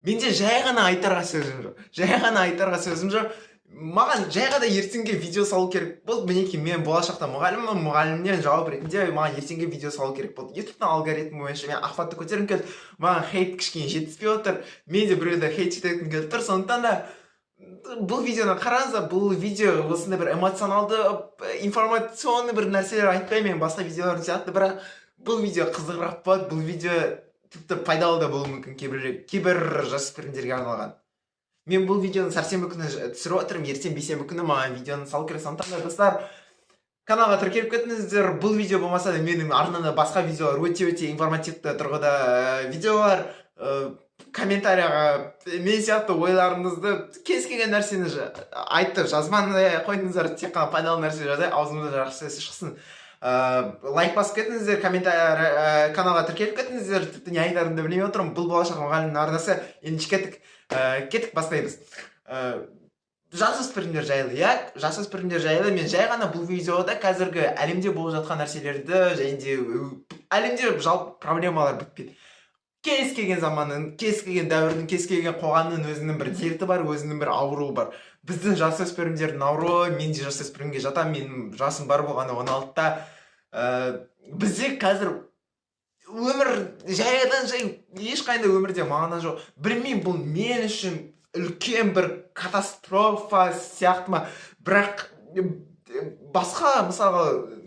Менде жай ғана айтарға сөзім жоқ, жай ғана айтарға сөзім жоқ. Маған жай ғана ертеңге видео салу керек болды. Мінекей, мен болашақта мұғаліммін. Мұғалімнен жауап ретінде маған ертеңге видео салу керек болды. Ютубтың алгоритмі бойынша мен охватты көтергім келді. Маған хейт кішкене жетіспей отыр, мен де біреуді хейт еткім келіп тұр. Сондықтан да бұл видеоны қараңыздар. Бұл видео осындай бір эмоционалды, информационный бір нәрселер айтпаймын мен басқа видеоларым сияқты, бірақ бұл видео қызығырақ болады. Бұл видео тіпті пайдалы да болуы мүмкін кейбір жасөспірімдерге арналған. Мен бұл видеоны сәрсенбі күні түсіріп отырмын. Ертең, бейсенбі күні маған видеоны салу керек. Сондықтан да, достар, каналға тіркеліп кетіңіздер. Бұл видео болмаса да, менің арнамда басқа видеолар, өте өте информативті тұрғыда видеолар. Комментарияға мен сияқты ойларыңызды, кез келген нәрсені айтып жазбай қойдыңыздар. Тек қана пайдалы нәрсе жазайық, аузымыздан жақсы сөз шықсын. Лайк басып кетіңіздер, комментарий, каналға тіркеліп кетіңіздер. Тіпті не айтарымды білмей отырмын. Бұл болашақ мұғалімнің арнасы. Ендеше кеттік, кеттік, бастаймыз. Жасөспірімдер жайлы, иә, жасөспірімдер жайлы. Мен жай ғана бұл видеода қазіргі әлемде болып жатқан нәрселерді және де әлемде жалпы проблемалар бітпейді. Кез келген заманның, кез келген дәуірдің, кез келген қоғамның өзінің бір дерті бар, өзінің бір ауруы бар. Біздің жасөспірімдердің ауруы, мен де жасөспірімге жатамын, менің жасым бар болғаны 16-та. Бізде қазір өмір жайдан жай, ешқандай өмірде мағына жоқ. Білмеймін, бұл мен үшін үлкен бір катастрофа сияқты ма, бірақ басқа, мысалға,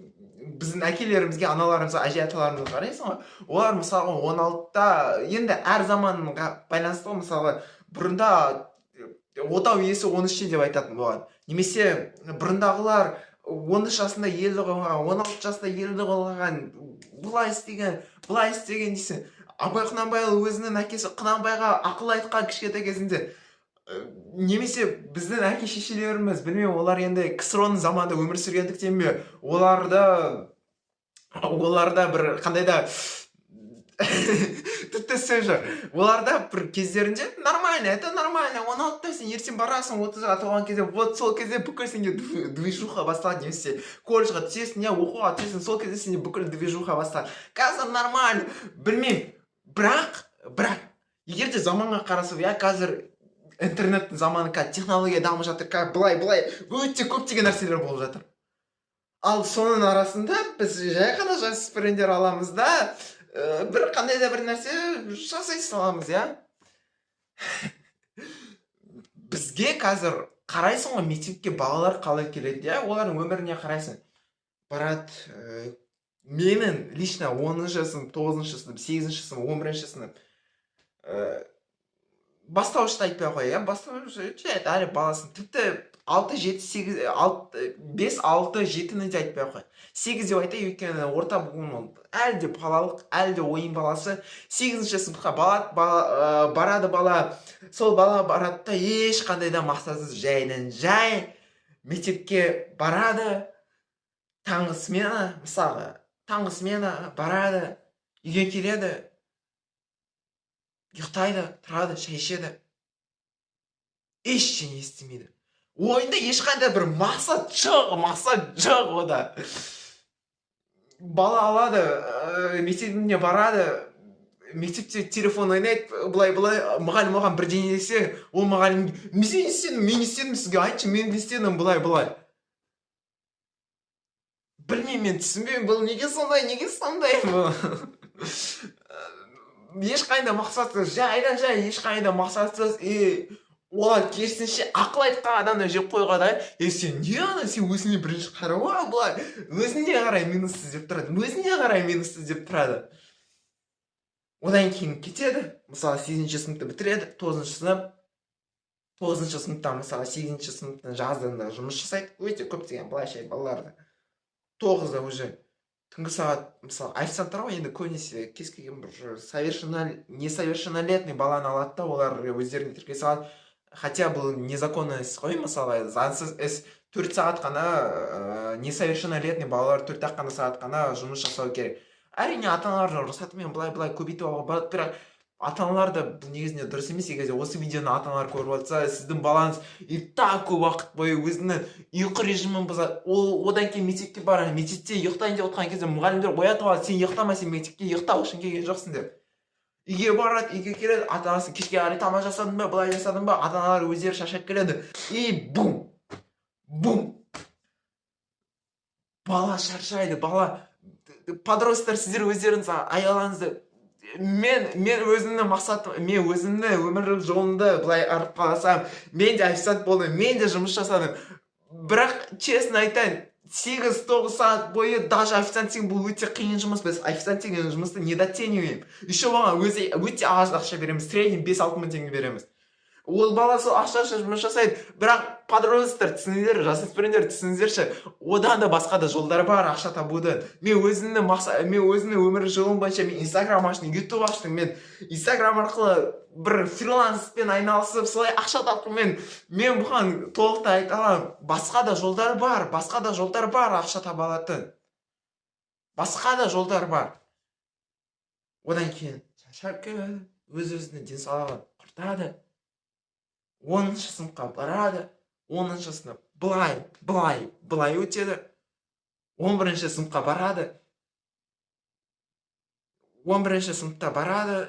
біздің әкелерімізге, аналарымызға, әже аталарымызға қарайсың ғой, олар, мысалға, 16-та, енді әр заманға байланысты ғой. Мысалға, бұрында отау иесі 13-те деп айтатын болған немесе бұрындағылар 13 жасында елді қойған, 16 жасында елді қойған, былай істеген, былай істеген дейсің. Абай Құнанбайұлы өзінің әкесі Құнанбайға ақыл айтқан кішкентай кезінде. Немесе біздің әке шешелеріміз, білмеймін, олар енді КСРО ның заманында өмір сүргендіктен бе, оларда бір қандай да, тіпті сөз жоқ, оларда бір кездерінде нормально, это нормально. 16-та сен ертең барасың, 30-ға толған кезде, вот сол кезде бүкіл сенде движуха басталады. Немесе колледжға түсесің, иә, оқуға түсесің, сол кезде сенде бүкіл движуха басталады. Қазір нормально, білмеймін, бірақ егер де заманға қарасақ, иә, қазір интернеттің заманы, қазір технология дамып жатыр, қазір былай былай өте көптеген нәрселер болып жатыр. Ал соның арасында біз жай ғана жасөспірімдер аламыз да, бір қандай да бір нәрсе жасай саламыз, иә. Бізге қазір қарайсың ғой, мектепке балалар қалай келеді, иә, олардың өміріне қарайсың. Барады, менің лично 10-сынып, тоғызыншы сынып, сегізінші сынып, 11-сынып, бастауышты айтпай ақ қояйын, иә, бастауыш жай әлі баласын. Тіпті алты, жеті, сегіз, алты, бес, алты, жетіні де айтпай ақ қояйын, сегіз деп айтайын, өйткені орта буын, ол әлі де балалық, әлі де ойын баласы. Сегізінші сыныпқа бала, барады бала. Сол бала барады да, ешқандай да мақсатсыз жайдан жай мектепке барады. Таңғы смена, мысалға, таңғы смена барады, үйге келеді, ұйықтайды, тұрады, шай ішеді, ештеңе істемейді. Ойында ешқандай бір мақсат жоқ, мақсат жоқ ода. Бала алады, мектебіне барады, мектепте телефон ойнайды былай былай. Мұғалім оған бірдеңе десе, ол мұғалім: «Мен не істедім, мен не істедім сізге, айтшы, мен не істедім?» Былай былай білмеймін, мен түсінбеймін, бұл неге сондай, неге сондай бұл? Ешқандай мақсатсыз, жайдан жай, ешқандай мақсатсыз. И олар керісінше ақыл айтқан адамды жеп қоюға да: «Е, сен не ана, сен өзіңе бірінші қара ғой», былай өзіне қарай минус іздеп тұрады, өзіне қарай минус іздеп тұрады. Одан кейін кетеді, мысалы, сегізінші сыныпты бітіреді, тоғызыншы сынып. Тоғызыншы сыныпта, мысалы, сегізінші сыныптың жазында жұмыс жасайды өте көптеген былайша балалар. 9-да уже түнгі сағат, мысалы, официанттар ғой енді көбінесе, кез келген бір несовершеннолетний баланы алады да, олар өздеріне тіркей салады. Хотя бұл незаконный іс қой, мысалы, заңсыз іс. 4 сағат қана, несовершеннолетний балалар 4-ақ қана сағат қана жұмыс жасау керек. Әрине, ата аналардың рұқсатымен былай былай көбейтіп алуға болады, бірақ ата аналар да, бұл негізінде дұрыс емес. Егер де осы видеоны ата аналар көріп жатса, сіздің балаңыз и так көп уақыт бойы өзінің ұйқы режимін бұзады. Ол одан кейін мектепке барады, мектепте ұйықтайын деп отқан кезде мұғалімдер оятып алады: «Сен ұйықтама, сен мектепке ұйықтау үшін келген жоқсың», — деп. Үйге барады, үйге келеді, ата анасы кешке қарай тамақ жасадың ба, былай жасадың ба, ата аналар өздері шаршап келеді. И бум бум, бала шаршайды. Бала, подросттар, сіздер өздеріңіз аялаңыздар. Мен өзімнің мақсатым, мен өзімнің өмірлік жолымды былай қарап қалсам, мен де официант болдым, мен де жұмыс жасадым. Бірақ, честно айтайын, 8-9 сағат бойы, даже официант деген бұл өте қиын жұмыс. Біз официант деген жұмысты недооцениваем. Еще оған өзі өте аз ақша береміз, в среднем 5-6 мың теңге береміз. Ол бала сол ақша үшін жұмыс жасайды. Бірақ, подросттар, түсініңдер, жасөспірімдер, түсініңіздерші, одан да басқа да жолдар бар ақша табудың. Мен өзімнің өмір жолым бойынша мен Инстаграм аштым, Ютуб аштым. Мен Инстаграм арқылы бір фриланспен айналысып, солай ақша таптым. Мен бұған толықтай айта аламын: басқа да жолдар бар, басқа да жолдар бар, ақша таба алатын басқа да жолдар бар. Одан кейін шаршап келеді, өз өзінің денсаулығын құртады. 10-шы сыныпқа барады, 10-шы сынып былай, былай, былай өтеді. 11-ші сыныпқа барады, 11-ші сыныпта барады,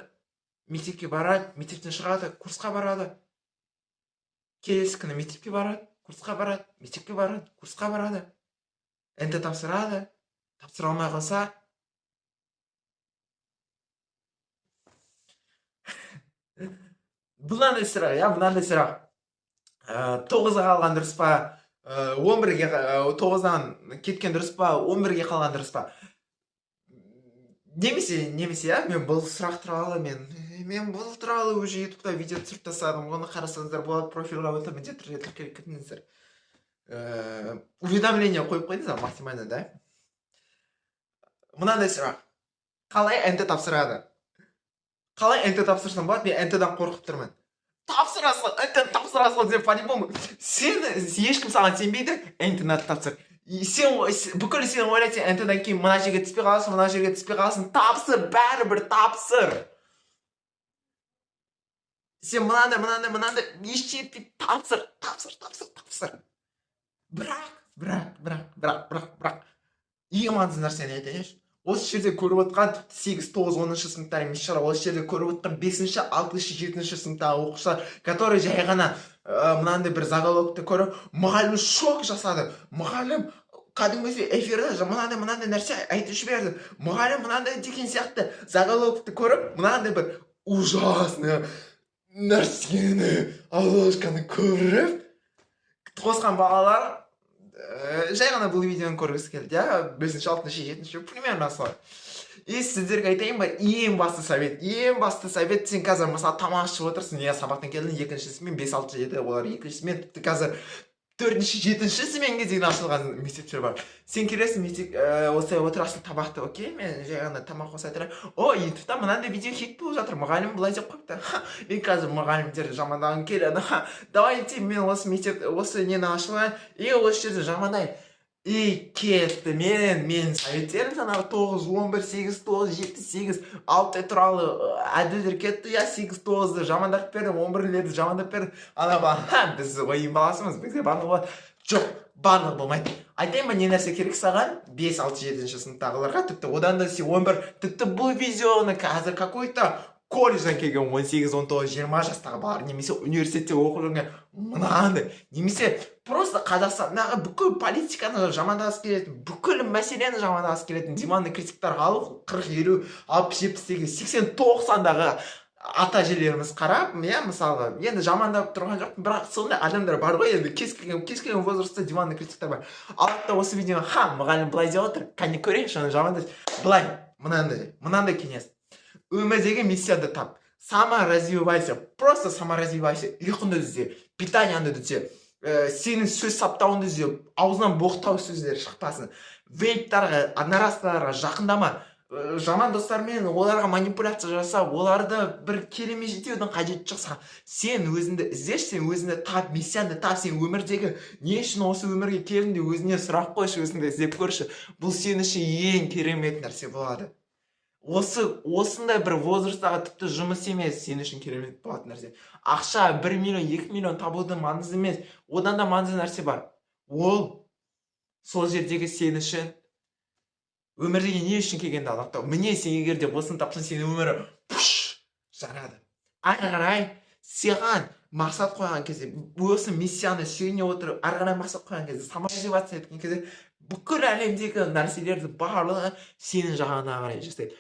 мектепке барады, мектептен шығады, курсқа барады. Келесі күні мектепке барады, курсқа барады, мектепке барады, курсқа барады, ҰБТ тапсырады. Тапсыра алмай қалса, мынандай сұрақ, иә, мынандай сұрақ: 9-ға қалған дұрыс па, 11-ге, 9-дан кеткен дұрыс па, 11-ге қалған дұрыс па? Немесе, иә, мен бұл сұрақ туралы, мен бұл туралы уже Ютубта видео түсіріп тастадым, оны қарасаңыздар болады. Профильға өтіп, міндетті түрде тіркеліп кетіңіздер. Уведомление қойып қойдыңыздар максимально, да. Мынандай сұрақ: қалай ҰБТ тапсырады, қалай ҰБТ тапсырсам болады, мен ҰБТ-дан қорқып тұрмын? Тапсыра сал, ҰБТ тапсыра сал сен, по-любому. Сен, ешкім саған сенбейді, ҰБТ-ны тапсыр. И сен бүкіл, сен ойлайсың, сен ҰБТ-дан кейін мына жерге түспей қаласың, мына жерге түспей қаласың. Тапсыр, бәрібір тапсыр. Сен мынандай, мынандай, мынандай, ештеңе етпейді. Тапсыр, тапсыр, тапсыр, тапсыр. Бірақ, бірақ, бірақ, бірақ, бірақ, ең маңызды нәрсені айтайыншы. Осы жерде көріп отқан 8, 9, 10-шы сыныптар емес шығар, осы жерде көріп отқан бесінші, алтыншы, жетінші сыныптағы оқушылар, который жай ғана мынандай бір заголовокты көріп, мұғалім шок жасады, мұғалім кәдімгідей эфирде мынандай, мынандай нәрсе айтып жіберді, мұғалім мынандай деген сияқты заголовокты көріп, мынандай бір ужасный нәрсені, обложканы көріп қосқан балалар жай ғана бұл видеоны көргісі келді, иә, бесінші, алтыншы, жетінші, примерно солай. И сіздерге айтайын ба, ең басты совет, ең басты совет: сен қазір, мысалы, тамақ ішіп отырсың, иә, сабақтан келдің, екінші смен, бес, алты, жеті, олар екінші смен, тіпті қазір төртінші, жетінші сменге дейін ашылған мектептер бар. Сен келесің мектеп, осылай отырасың табақты, окей, мен жай ғана тамақ қоса тұрайын. О, Ютубта мынандай видео хит болып жатыр, мұғалім былай деп қойыпты. Ха, мен қазір мұғалімдерді жамандағым келеді. Ха, давайте мен осы мектеп, осы нені ашып алайын и осы жерде жамандайын. И кетті. Мен советтерім жаңағы 9, 11, 8, 9, 7, 8, 6 туралы әділдер кетті, иә. 8, 9-ды жамандап бердім, 11-лерді жамандап бердім. Ана бала: «Ха, біз ойын баласымыз, бізде барлығы болады». Жоқ, барлығы болмайды. Айтайын ба, не нәрсе керек саған, 5, 6, 7 сыныптағыларға, тіпті одан да 11, тіпті бұл видеоны қазір какой-то колледжден келген 18, 19, 20 жастағы балалар немесе университетте оқып жүрген мынандай, немесе просто Қазақстандағы бүкіл политиканы жамандағысы келетін, бүкіл мәселені жамандағысы келетін диванный критиктарға алып, 40, 50, 60, 70-тегі, 80, 90-дағы ата әжелеріміз қарап, иә, мысалға, енді жамандап тұрған жоқпын, бірақ сондай адамдар бар ғой енді, кез келген возрастта диванный критиктер бар. Алады да осы видеоны: «Ха, мұғалім былай деп отыр, кәне, көрейінші оны, жамандай». Былай, мынандай кеңес: өмірдегі миссияңды тап, саморазвивайся, просто саморазвивайся. Ұйқыңды түзе, питанияңды түзе, сенің сөз саптауыңды түзе, аузынан боқтау сөздер шықпасын, вейптарға, одноразкаларға жақындама, жаман достармен оларға манипуляция жасап, оларды бір келемеждеудің қажеті жоқ саған. Сен өзіңді іздеші, сен өзіңді тап, миссияңды тап. Сен өмірдегі не үшін осы өмірге келдің деп өзіңе сұрақ қойшы, өзіңді іздеп көрші. Бұл сен үшін ең керемет нәрсе болады. Осындай бір возрасттағы, тіпті жұмыс емес, сен үшін керемет болатын нәрсе. Ақша, 1 миллион, 2 миллион табудың маңызды емес, одан да маңызды нәрсе бар. Ол сол жердегі сен үшін өмірдегі не үшін келгенді анықтау. Міне, сен егер де осыны тапсаң, сенің өмірі пуш. Жарады. Ары қарай саған мақсат қойған кезде, осы миссияны сүйене отырып, ары қарай мақсат қойған кезде, самомотивация еткен кезде, бүкіл әлемдегі нәрселердің барлығы сенің жағыңа қарай жасайды.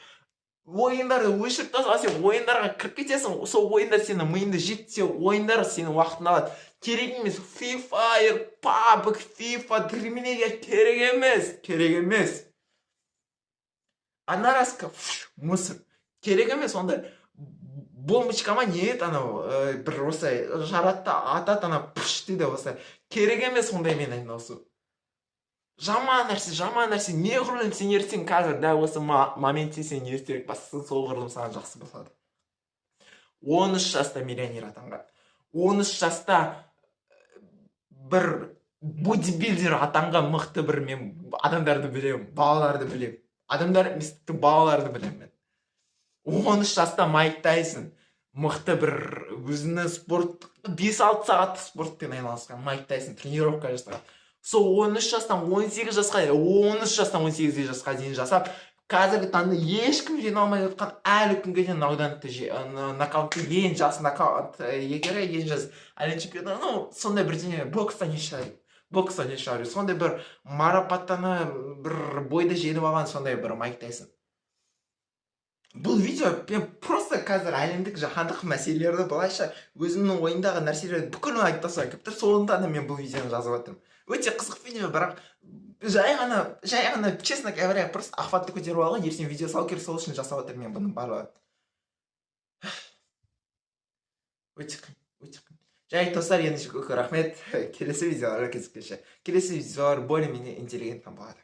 Ойындарды өшіріп тастаса, сен ойындарға кіріп кетесің, сол ойындар сенің миыңды жетсе, ойындар сенің уақытыңды алады. Керек емес. Free Fire, PUBG, FIFA, Dream керек емес, керек емес. Одноразка, мусор, керек емес ондай. Бомбочка ма, не еді анау, бір осылай жарады да атады, ана пш дейді осылай. Керек емес ондаймен айналысу, жаман нәрсе, жаман нәрсе. Неғұрлым сен ертең, қазір, дәл осы моментте сен ертерек бастасаң, соғұрлым саған жақсы болады. 13 жаста миллионер атанған, 13 жаста бір бодибилдер атанған мықты бір мен адамдарды білемін, балаларды білемін, адамдар емес, тіпті балаларды білемін мен. 13 жаста Майк Тайсон, мықты бір өзінің спорт, 5-6 сағаттық спортпен айналысқан Майк Тайсон, тренировка жасаған. Сол 13 жастан 18 жасқа, 13 жастан 18 жасқа дейін жасап, қазіргі таңда ешкім жеңе алмай жатқан, әлі күнге дейін нокаутты, ең жас нокаут иегері, ең жас әлем чемпионы, ну, сондай бірдеңе, бокстан не, бокстан не шығару, сондай бір марапаттаны, бір бойды жеңіп алған сондай бір Майк Тайсон. Бұл видео мен просто қазір әлемдік, жаһандық мәселелерді, былайша өзімнің ойымдағы нәрселерді бүкілін айтып тастағым келіп тұр. Сондықтан да мен бұл видеоны жазып жатырмын. Өте қызық видео, бірақ жай ғана, жай ғана, честно говоря, просто охватты көтеріп алған, ертең видео салу керек, сол үшін жасап жатырмын мен бұның барлығын. Өте қиын, өте қиын. Жарайды, достар, ендеше көп рахмет. Келесі видеоларға кездескенше. Келесі видеолар более менее интеллигентно болады.